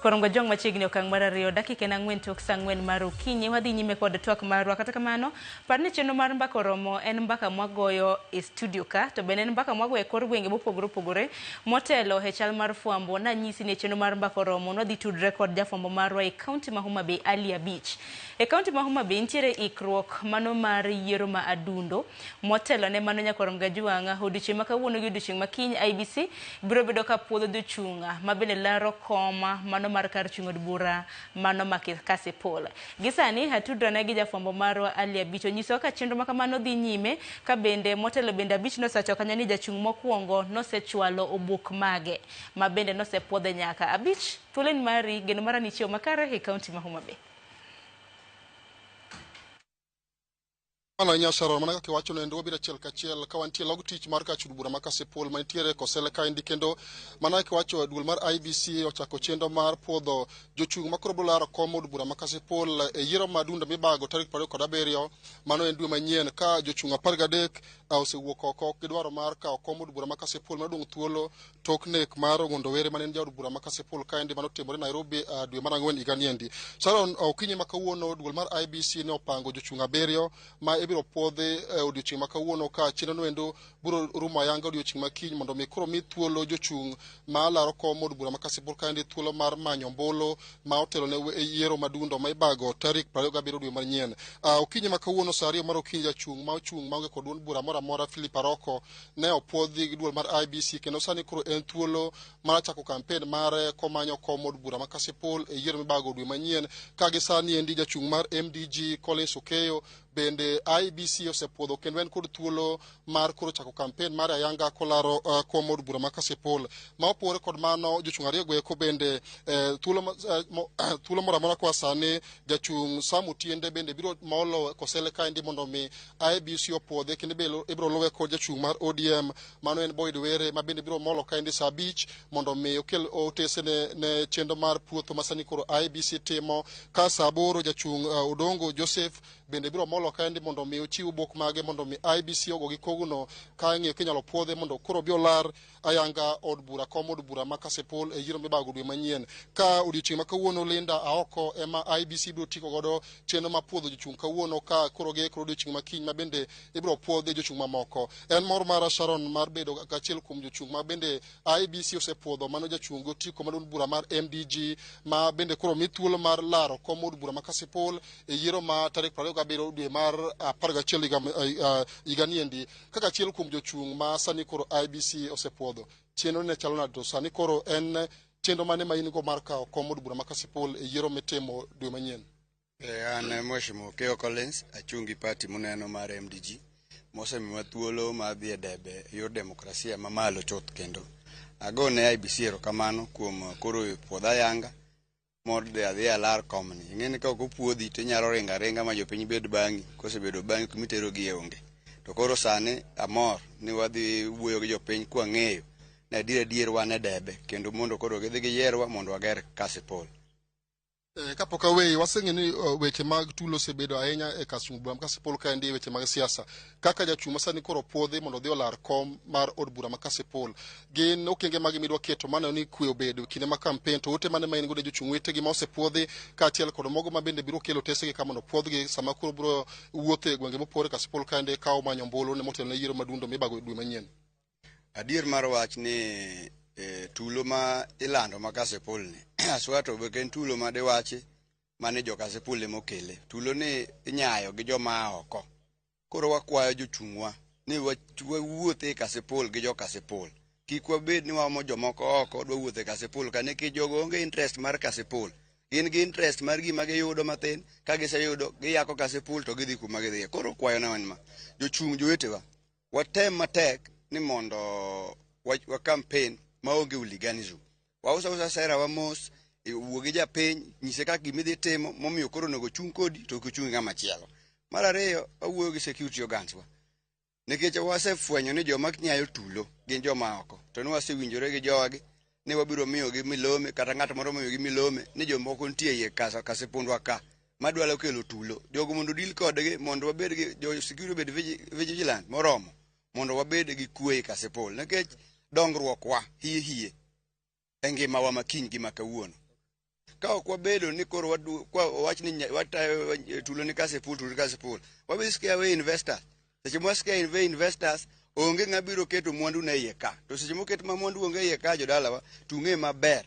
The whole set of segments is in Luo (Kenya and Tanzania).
Korongo jong machiegni okang' mar 2 dakika en 4 tok saa 4 mar okinyi. Wadhi nyime kod twak marwa. Kata kamano, par ni chenro mar Mbaka Oromo en mbaka mwagoyo e studio ka, to bende en mbaka mwagoyo e kor gwenge mopogore opogore. Motelo e chal mar fwambo, nanyisi ni e chenro mar Mbaka Oromo nwadhi tudre kod jafwambo marwa e kaunti ma Homa Bay, Ali Abich. E kaunti ma Homa Bay nitiere ikruok mano mar yiero ma adundo. Motelo ne mano nyakwar Mgajwang', odiochieng' ma kawuono gi odiochieng' ma kiny IEBC biro bedo ka puodho jochung' ma bende laro kom mano mar kar chung' od bura mano ma Kasipul. Gi sani atudrane gi jafwambo marwa Ali Abich onyisowa ka chenro ma kamano dhi nyime ka bende motelo bende Abich nosewacho kanyo ni jachung' mokwongo nosechwalo obok mage ma bende nosepuodhe nyaka. Abich, thuolo en mari, geno mara ni ichiewo makare e kaunti ma Homa Bay. Mano ahinya Sharon, mana kaka iwacho nendo wabiro achiel kachiel ka wantie log tich mar kar chud bura ma Kasipul mantiere Kosele kaendi, kendo mana kaka iwacho duol mar IEBC ochako chenro mar puodho jochung' ma koro biro laro kom od bura ma Kasipul e yiero ma dundo mibago tarik 27, mano en dwe manyien, ka jochung' 13 osewuok oko gi dwaro mar kawo kom od bura ma Kasipul madong' thuolo tok nek mar Ong'ondo Were mane en jaod bura ma Kasipul kaendi mane otimore Nairobi dwe mar 4 higa niendi. Sharon, okinyi ma kawuono duol mar IEBC ne opango jochung' 7 ma ibiro puodhi odiochieng' ma kawuono, ka chenro noendo biro rumo ayanga odiochieng' ma kiny, mondo mi koro mi thuolo jochung' ma laro kom od bura ma Kasipul kaendi thuolo mar manyo ombulu ma otelo ne yiero madundo ma ibago tarik 27 dwe manyien. Okinyi ma kawuono saa 2 mar okinyi jachung' ma ochung' maonge kod duond bura moro amora Philip Aroko ne opuodhi gi duol mar IEBC, kendo sani koro en thuolo mar chako kampen mare komanyo kom od bura ma Kasipul e yiero mibago dwe manyien. Ka gi sani endi jachung' mar MDG Collins Okeyo bende IEBC osepuodho, kendo en kod thuolo mar koro chako kampen mare ayanga kolaro kom od bura ma Kasipul. Ma opogore kod mano, jochung' 2 go eko bende thuolo moro amora koa sani jachung' Sam Otiende bende biro molo Kosele kaendi mondo mi IEBC opuodhe, kendo ibiro luwe kod jachung' mar ODM mano en Boyd Were ma bende biro molo kaendi saa 5 mondo mi okel otese ne chenro mar puotho ma sani koro IEBC timo. Ka saa 8 jachung' Odongo Joseph bende biro molo kaendi mondo mi ochiw obok mage mondo mi IEBC ogo gi kogno ka ing'iyo kinyalo puodhe mondo koro obi olar ayanga od bura kom od bura ma Kasipul e yiero mibago dwe manyien. Ka odiochieng' ma kawuono Linda Aoko ema IEBC biro tiko godo chenro ma puodho jochung' kawuono, ka koro giikore odiochieng' ma kiny ma bende ibiro puodhi jochung' mamoko. En mor mara Sharon mar bedo achiel kuom jochung' ma bende IEBC osepuodho, mano jachung' gi otiko mar duond bura mar MDG ma bende koro mi thuolo mar laro kom od bura ma Kasipul e yiero ma tarik 27 dwe mar 11 higa niendi, kaka achiel kuom jochung' ma sani koro IEBC osepuodho. Chenro ne chalo nade, to sani koro en chenro mane ma in go mar kawo kom od bura ma Kasipul e yiero mitimo dwe manyien? An Mheshimiwa Okeyo Collins, achung' gi party muneno mar MDG mosemiwa thuolo mar dhi e debe e yor demokrasia mamalo chuth, kendo agone IEBC erokamano kuom koro puodha ayanga mor dhi adhiya lar komni. Ing'e ni ka ok opuodhi to inyalo ringo aringa ma jopiny bed bang'i, kosebedo bang'i kumiterogi e onge. To koro sani amor ni wadhi wuoyo gi jopiny kwang'eyo ni adier adier wan e debe, kendo mondo koro gidhi giyierwa mondo wager Kasipul. Kapok aweyi, waseng'eyo ni weche mag tulo osebedo ahinya e kar chung' bura ma Kasipul kaendi e weche mag siasa. Kaka jachung' ma sani koro puodhi mondo odhi olar kom mar od bura ma Kasipul, gin okenge mage midwa keto maneno ni kwe obedo kinde ma kampen, to ote mane ma in godo jochung' wetegi ma osepuodhi kaachiel kod mogo ma bende biro kelo otesegi ka mondo puodhgi sama koro biro wuotho e gwenge mopogore Kasipul kaendi ka omanyo ombulu ne motelo ne yiero madundo mibago dwe manyien? Adier mar wach ni tulo ma ilando ma Kasipul ni aswa to ok en tulo ma diwachi mane jo Kasipul ema okele. Tulo ni inyayo gi joma a oko. Koro wakwayo jochung'wa ni wawuoth e Kasipul gi jo Kasipul. Kik wabed ni waomo jomoko oko dwa wuotho e Kasipul ka, nikech jogo onge interest mar Kasipul. Gin gi interest mar gima giyudo mathin, ka giseyudo giyako Kasipul to gidhi kuma gidhiye. Koro kwayona en ma, jochung' jowetewa, watem matek ni mondo wa campaign maonge hooliganism. Wauso ausa sera wa mos, wuo gi japiny, nyise kaka gimidhi timo momiyo koro onego chung' kodi to ok ochung' gi ng'ama chielo. Mar ariyo, awuoyo gi security organs wa. Nikech wasefwenyo ni joma nyayo tulo gin joma oko, to ne wasewinjore gi jowagi ni wabiro miyogi milome, kata ng'at moro miyogi milome ni jomoko nitie iye Kasipundwa ka madwaro kelo tulo. Jogo mondo deal kodgi, mondo wabed gi jo security obed vigilant moromo mondo wabed gi kwe e Kasipul, nikech dongruok wa hie hie e ngimawa ma kiny gi ma kawuono. Ka ok wabedo ni koro wach ni watayo tulo ni Kasipul, tulo ni Kasipul, wabiro scare away investors. Seche ma scare away investors, onge ng'a biro keto mwandu ne iye ka. To seche moket ma mwandu onge iye ka, jodalawa, tung'e maber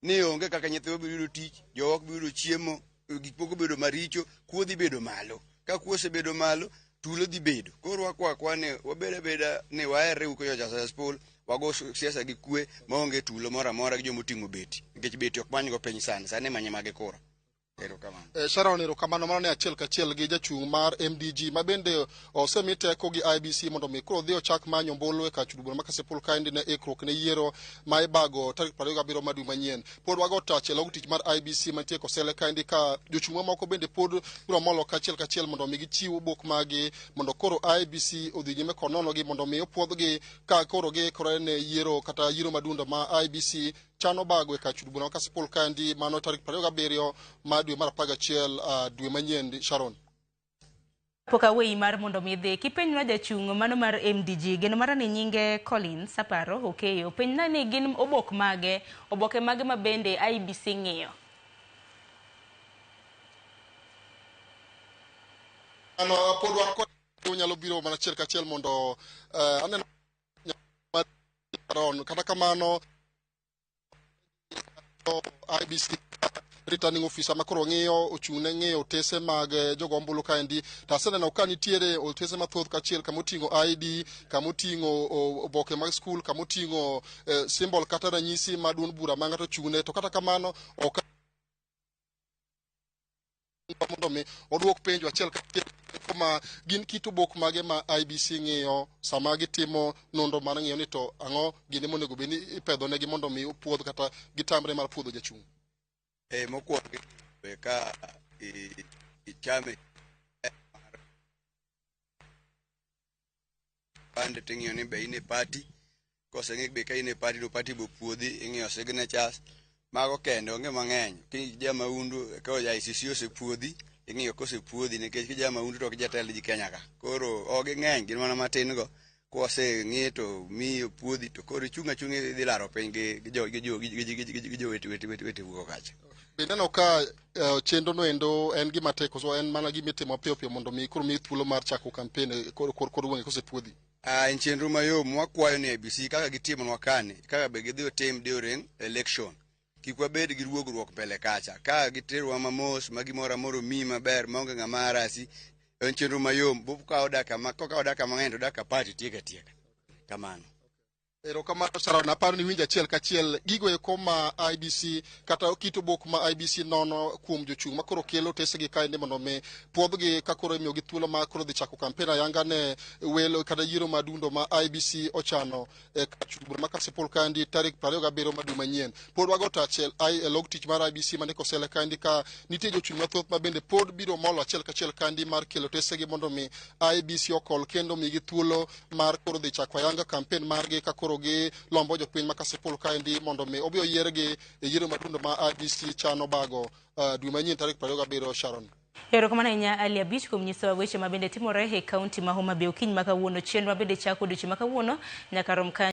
ni onge kaka nyithiwa biro yudo tich, jowa ok biro yudo chiemo, gik moko bedo maricho, kuo dhi bedo malo. Ka kuo osebedo malo, tulo dhi bedo. Koro wakwa akwa ni wabed abeda ni waherre uru jo Kasipul, wago siasa gi kwe maonge tulo moro amora gi jomoting'o beti. Nikech beti ok manygo piny sani, sani imanye magi kura. Erokamano. Sharon, erokamano. Mano ne achiel kachiel gi jachung' mar MDG ma bende osemi teko gi IEBC mondo mi koro odhi ochak manyo ombulu e kar od bura ma Kasipul kaendi ne ikruok ne yiero ma ibago tarik 27 mar dwe manyien. Pod wago tach e log tich mar IEBC mantie Kosele kaendi ka jochung' mamoko bende pod biro molo kachiel kachiel mondo mi gichiw obok magi mondo koro IEBC odhi nyime kod nonogi mondo mi opuodhgi ka koro giikore ne yiero kata yiero madundo ma IEBC chano bago e kar od bura ma Kasipul kaendi mano tarik 27 mar dwe mar 11 dwe manyien. Sharon. Pok aweyi mar mondo mi idhi kipenjna jachung' mano mar MDG geno mara ni nyinge Collins aparo Okeyo penjna ni gin obok mage oboke mage ma bende IEBC ng'iyo. Ano pod wan kod unyalo biro mana achiel kachiel mondo aneno Sharon kata kamano IEBC returning officer ma koro ng'iyo ochung' ne ng'iyo otese mag jogo ombulu kaendi to aseneno ka nitiere otese mathoth kachiel kamoting'o ID kamoting'o oboke mag skul kamoting'o symbol kata ranyisi ma duond bura ma ng'ato ochung'ne to kata kamano ok mondo mi oduok penjo achiel kachiel ma gin kit obok mage ma IEBC ng'iyo sama gitimo nonro mar ng'iyo ni to ang'o gini monego bed ni ipedho negi mondo mi opuodh kata gitamre mar puodho jachung'. Mokwongo ka ichame pande ting'iyo ni be in e party koseng'i be ka in e party to party bo puodhi ing'iyo signatures mago kende onge mang'eny ki ja maundu ka ICC osepuodhi ing'iyo kosepuodhi nikech ki ja maundu to ok jatend ji Kenya ka koro ok ging'eny gin mana matin go koseng'i to miyi opuodhi to koro ichung' achung'a idhi laro piny gi jo wete kacha. Be ineno ka chenro no endo en gima tek koso en mana gima itimo piyo piyo mondo mi koro mi thuolo mar chako campaign kor kor gwenge kosepuodhi? En chenro mayom wakwayo ni IEBC kaka gitimonwa kani kaka be gidhi otim during election kik wabed gi ruogruok mbele kacha ka giterowa mamos ma gimoro amora omiyi maber maonge ng'ama arasi en chenro mayom bokawo dakika ma kokawo dakika mang'eny to dakika apar titieko atieka kamano. Erokamano Sharon, aparo ni winjo achiel kachiel gigo eko ma IEBC kata kit obok ma IEBC nono kuom jochung' ma koro kelo otesegi kaendi mondo mi puodhgi ka koro imiyogi thuolo ma koro dhi chako campaign ayanga ne welo kata yiero madundo ma IEBC ochano e kar bura ma Kasipul kaendi tarik 27 mar dwe manyien. Pod wago tach e log tich mar IEBC mane Kosele kaendi ka nitie jochung' mathoth ma bende pod biro molo achiel kachiel kaendi mar kelo otesegi mondo mi IEBC okol kendo migi thuolo mar koro dhi chako ayanga campaign margi ka koro gi lombo jopiny ma Kasipul kaendi mondo mi obi oyiergi e yiero madundo ma IEBC chano bago dwe manyien tarik 27 Sharon. Erokamano ahinya Ali Abich kuom nyisowa weche ma bende timore e kaunti ma Homa Bay okinyi ma kawuono chenro ma bende chako odiochieng' ma kawuono nyaka rom kanyo.